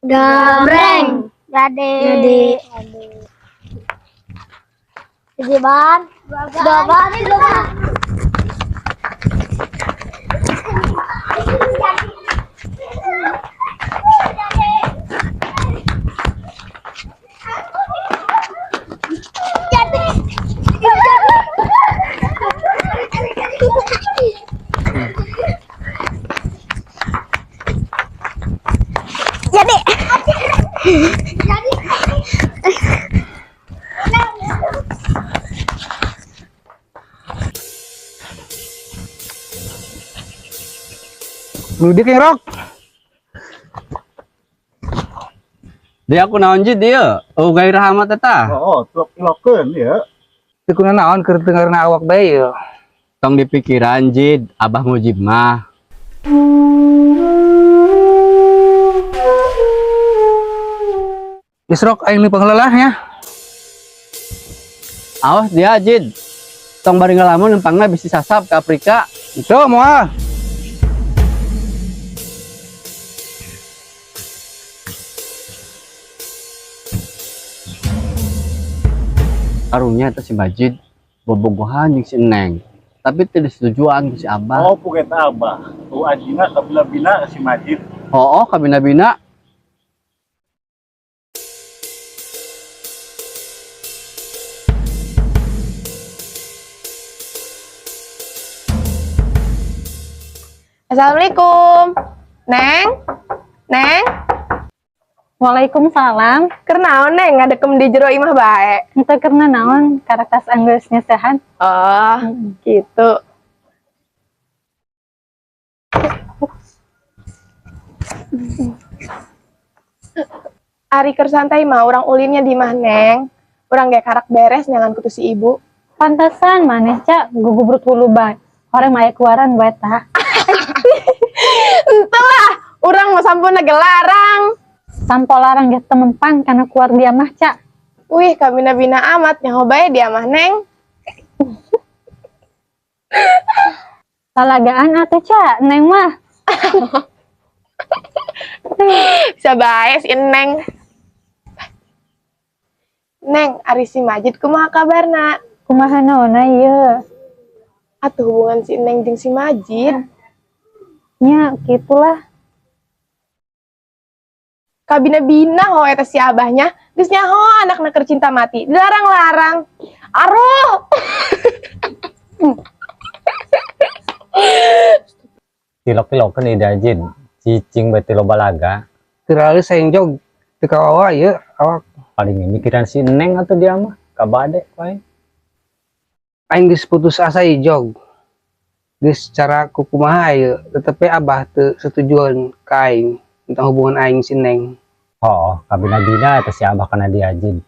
Gambreng. Gade. Gade. Hiji ban, dua ban, tilu ban. Jadi. Jadi. Mudik yang rok. Dia aku naon ji dia. Oh gairah amat eta. Oh, tilok-tilokeun ya. Teu kuna naon keur teu ngaranna awak bae ya. Tong dipikiran Jid, Abah Mujib mah. Geus rok aing panglelah ya. Awas dia Jid. Tong bari ngalamun lempangna bisi sasap ke Afrika. Itu moal. Karunya eta si Majid bobogohan jeung si Neng. Tapi teu disetujuan ku si Abah. Oh, puget Abah. Tu ajina kabina-bina si Majid. Oh, kabina-bina. Assalamualaikum. Neng. Neng. Waalaikumsalam. Keur naon Neng ngadekem di jero imah bae? Henteu keur naon, karakter anggeus nyesehan. Oh, gitu. Ari keur santai mah urang ulinnya di imah Neng. Urang ge karak beres nyangan kutu si ibu. Pantesan maneh ca gugubrut hulu bae. Orang mah aya kuaran bae tah. Henteu lah, urang mah sampun gelarang. Sampo larang ge temempan kana kuar dia mah ca. Wih, kabina-bina amat nyaho bae dia mah Neng. Lalagaan atuh ca, Neng mah. Bisa bae si Neng. Neng, ari si Majid kumaha kabarna? Kumaha naonna ieu? Atuh hubungan si Neng jeung si Majid. Nya, kitulah. Kabina-bina ho eta si abahnya, geus nyaho anakna keur cinta mati, dilarang-larang. Aruh. Tilok-tilokeun ieu Jid, cicing bae ti loba laga. Teu raleuh saing jog, teu kawawa ieu awak. Paling mikiran si Neng atuh dia mah, kabade wae. Aing geus putus asa ieu jog. Geus cara kukumaha ieu, tetep we abah teu setujuan ka aing tentang hubungan aing si Neng. Oh, kabina-bina eta si abah kana dia Jid.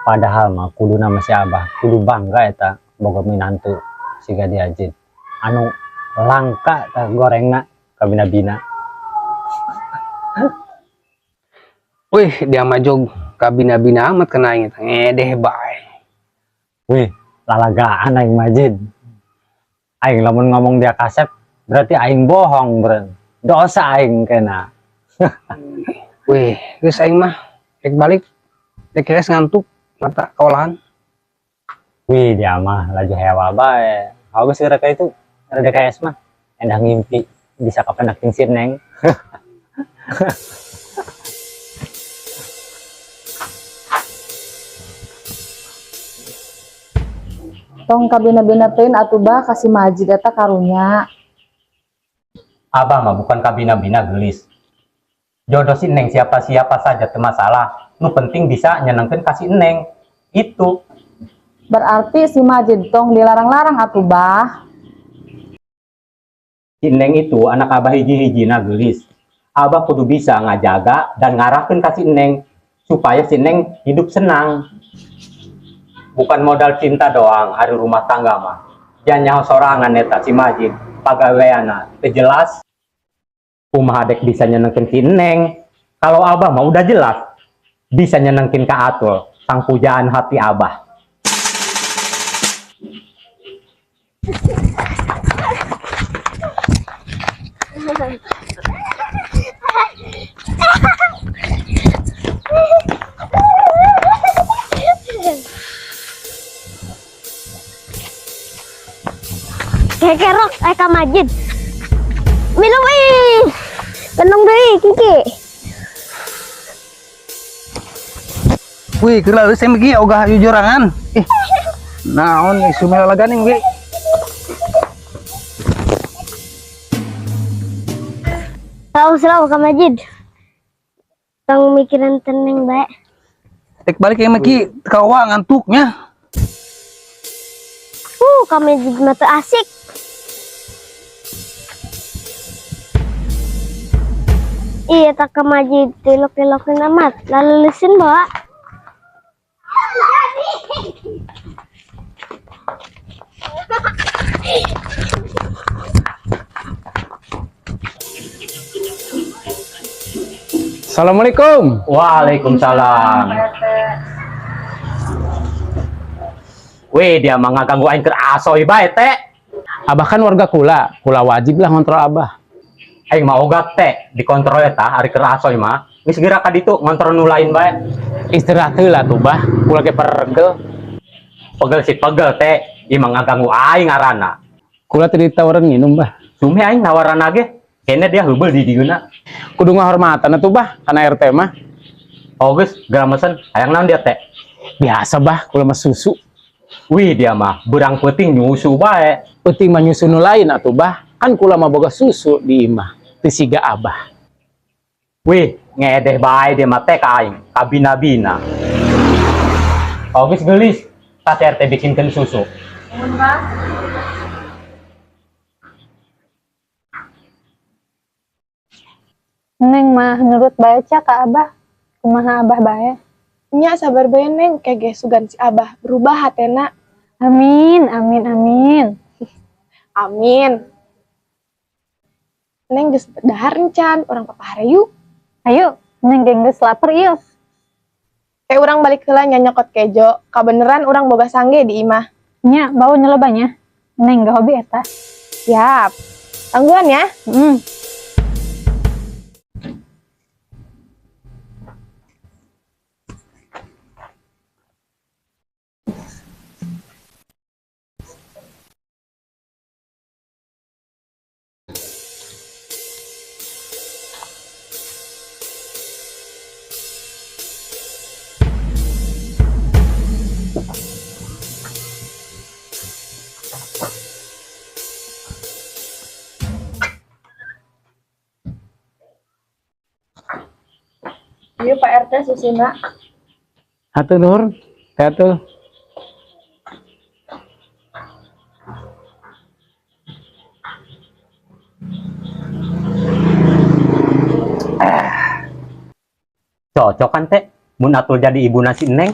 Padahal mah kuduna mah si abah kudu bangga eta boga minantu siga dia Jid. Anu langka tah gorengna kabina-bina. Wih, dia mah jog kabina-bina amat kana aing eta ngedeh bae. Wih, lalagaan aing mah Jid. Aing lamun ngomong dia kasep berarti aing bohong, bren. Dosa aing kena. Wih, geus aing mah rek balik, rek keres ngantuk, mata kaolahan. Wih, dia mah laju hewa bae. Geus geura ka itu, rada kaes mah. Endah ngimpi bisa kapendak jeung si Neng. Tong kabina-bina teuing atuh bah ka si Majid eta karunya. Abah mah bukan kabina-bina gelis. Jodoh si Neng siapa-siapa saja teu masalah. Nu penting bisa nyenengkeun ka si Neng. Itu. Berarti si Majid tong dilarang-larang atuh bah. Si Neng itu anak abah hiji-hijina gelis. Abah kudu bisa ngajaga dan ngarahkeun ka si Neng supaya si Neng hidup senang. Bukan modal cinta doang ari rumah tangga mah. Jangan nyaho sorangan eta si Majid, pagaweana teu jelas. Kumaha dek bisa nyenengkeun si Neng? Kalau abah mah udah jelas bisa nyenengkeun ka Atul, sang pujaan hati abah. Kekerok ka Majid. Minum ih. Tenang deui Kiki. Wih, keur saya megi ogah jujurangan. Ih. Naon isu melaganing wi. Tahu selalu ka Majid. Tong mikiran teneng bae. Tek balik yang megi kawa ngantuknya. Ka Majid mah teu asik. Iya tak ka Majid tilok-tilokin amat. Lalu bawa. Assalamualaikum. Waalaikumsalam. Weh, dia mah ngaganggu aing keur asoy bae teh. Abah kan warga kula, kula wajib lah ngontrol abah. Aing mah ogah teh dikontrol eta ari keur asoy mah. Geus geura ka ditu ngontrol nu lain bae. Istirahat heula tuh bah, kula ge pergel. Pegel si pegel teh, ieu mah ngaganggu aing ngaranna. Kula teu ditawaran nginum bah. Sume aing nawaran ge, kene dia heubeul di dieuna. Kudu ngahormatan atuh bah, kana RT mah. Oh geus, geura mesen, hayang naon dia teh? Biasa bah, kula mah susu. Wih, dia mah berang peuting nyusu bae. Peuting mah nyusu nu lain atuh bah, kan kula mah boga susu di imah, teu siga abah. Wih, ngedeh bae dia mah teh ka aing, kabina-bina. Oh geus geulis, tas RT bikinkeun susu. Neng mah nurut bae ca ka abah. Kumaha abah bae? Nya sabar bae Neng, kege sugan si abah berubah hatena. Amin, amin, amin. Amin. Neng geus dahar encan, urang papahar yuk. Ayo, Neng geus lapar ieu. Kayak urang balik heula nya nyokot kejo, kabeneran urang boga sangge di imah. Nya, bau nyelobanya. Neng gak hobi eta. Siap. Tangguhan ya. Iya Pak RT susuna. Hatur nuhun, teh atuh. Cocok kan teh, mun atul jadi ibu nasi Neng.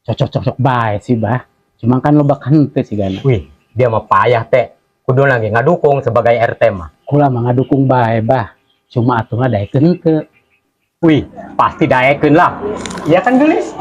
Cocok-cocok bae sih bah. Cuma kan loba henteu sih gana. Wih, dia mah payah teh. Kudu lagi ngadukung sebagai RT mah. Kula mah ngadukung bae bah. Cuma atuh mah daekeun henteu. Wih, pasti daekeun lah. Iya kan gelis?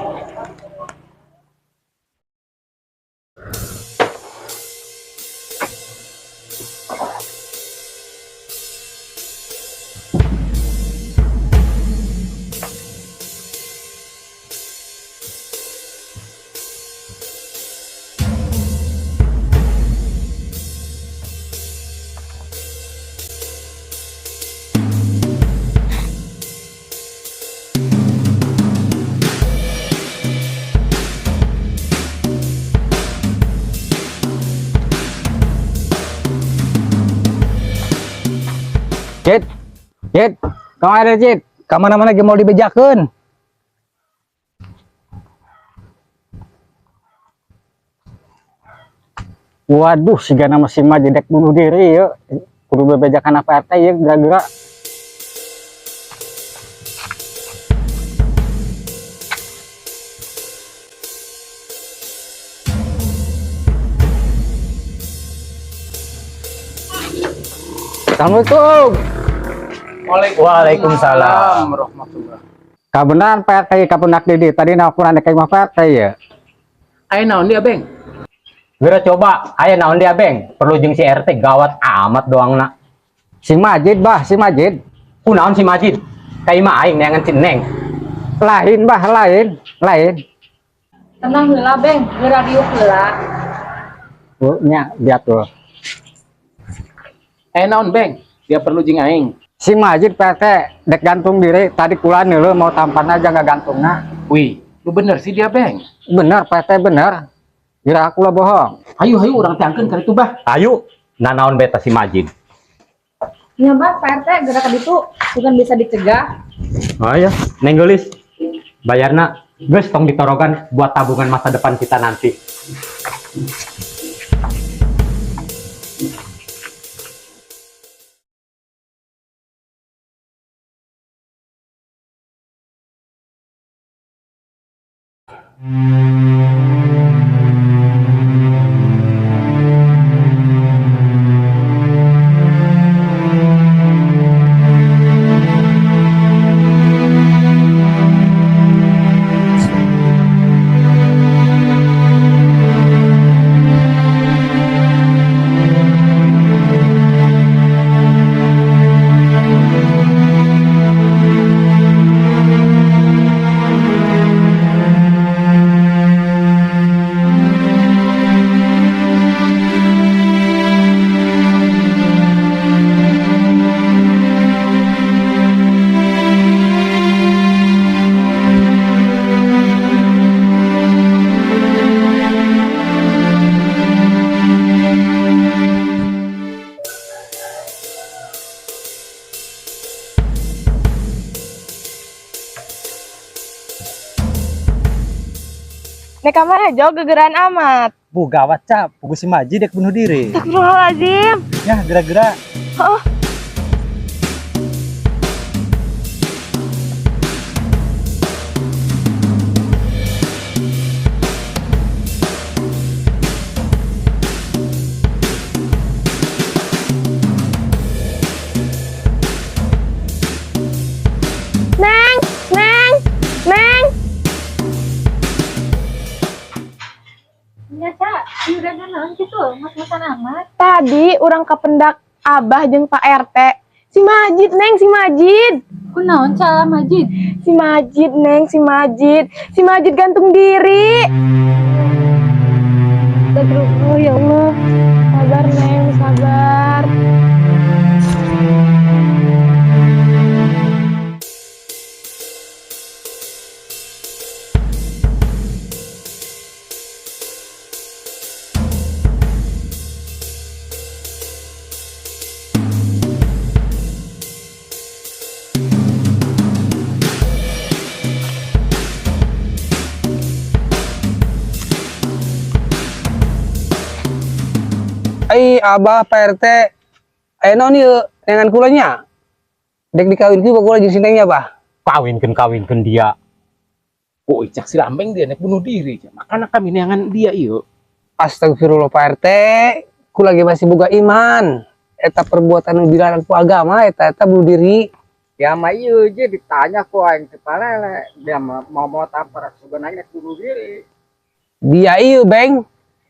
Cit, Cit, kamu ada Cit? Kamana-mana ge mau dibejakeun. Waduh, sigana mah si Majid dek bunuh diri yeuh. Kudu bebejakan apa RT yeuh geura-geura. Assalamualaikum. Waalaikumsalam. Warahmatullah. Kabeneran Pak RT kapenak Didi tadi nelponan ka imah Pak RT ya. Aya naon dia, Beng? Geura coba, aya naon dia, Beng? Perlu jeung si RT gawat amat doangna. Si Majid bah, si Majid. Kunaon si Majid? Ka imah aing neangan si Neng. Lain bah, lain, lain. Tenang heula Beng, geura diuk heula. Oh, nya lihat tuh. Eh naon, Beng? Dia perlu jeung aing. Si Majid Pak RT dek gantung diri tadi kula ngeuleuh mau tampan aja nggak gantungna. Wih, lu bener sih dia, Beng. Bener Pak RT bener. Kira aku lah bohong. Hayu hayu urang teangkeun ka ditu, Bah. Ayo, nanaon beta si Majid. Nya bah, Pak RT gerak itu bukan bisa dicegah. Oh iya, Neng Gelis. Bayarna geus tong ditorogan buat tabungan masa depan kita nanti. Nek kamar aja gegeran amat. Bu gawat cap, pugu si Majid dek bunuh diri. Astagfirullahaladzim. Ya gerak-gerak. Oh. Neng, neng, neng. Ya, Ca, udah naon kitu, mas-masan amat. Tadi orang kependak Abah jeung Pak RT. Si Majid, Neng, si Majid. Kunaon, Ca, Majid? Si Majid, Neng, si Majid. Si Majid gantung diri. Astagfirullah, ya Allah. Sabar, Neng, sabar. Ai Abah Pak RT aya naon ieu neangan kula nya? Dek dikawinkeun ku kula jeung si Nengnya, Bah. Kawinkeun dia. Oh, cak si Lambeng dia nek bunuh diri. Cak. Makanya kami neangan dia ieu. Astagfirullah Pak RT, kula ge masih boga iman. Eta perbuatan nu dilarang ku agama eta eta bunuh diri. Ya mah ieu je ditanya ku aing teu palele. Dia mah mau tampar sebenarnya dek bunuh diri. Dia ieu, Beng.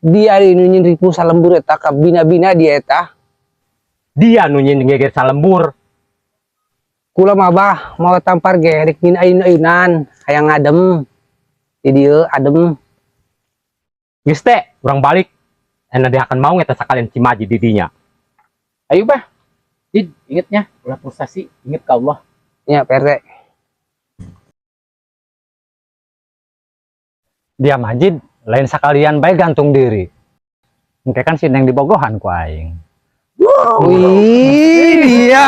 Dia nu nyieun ripuh salembur eta ka bina-bina dia eta. Dia nu nyieun geger salembur. Kula mah Bah mau tampar ge rek nyieun ayun-ayunan, hayang ngadem. Di dieu adem. Geus teh, urang balik. Enak dia akan mau eta sakalian si Majid di dinya. Ayo, Bah. Jid, ingetnya, ulah frustasi, inget ke Allah. Ya, Pak RT. Dia Majid lain sekalian bae gantung diri. Engke kan si Neng dibogohan ku aing. Wih, dia.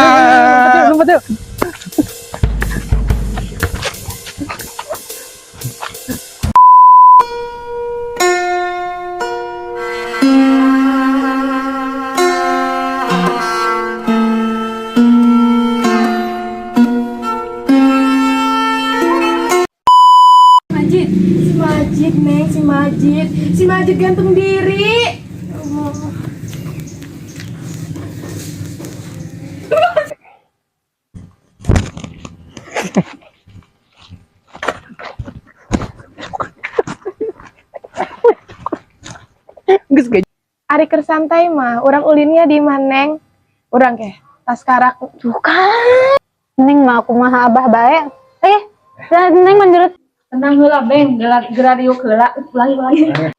Lompat yuk. Majid, Si Majid, Neng, si Majid. Si Majid gantung diri. Allah. Ari keur santai mah, urang ulinnya di imah Neng. Urang ke tas karak bukan. Neng mah kumaha Abah bae. Eh, Neng menurut Tenang heula, Beng, gerak gerak diuk heula. Ulangi ulangi.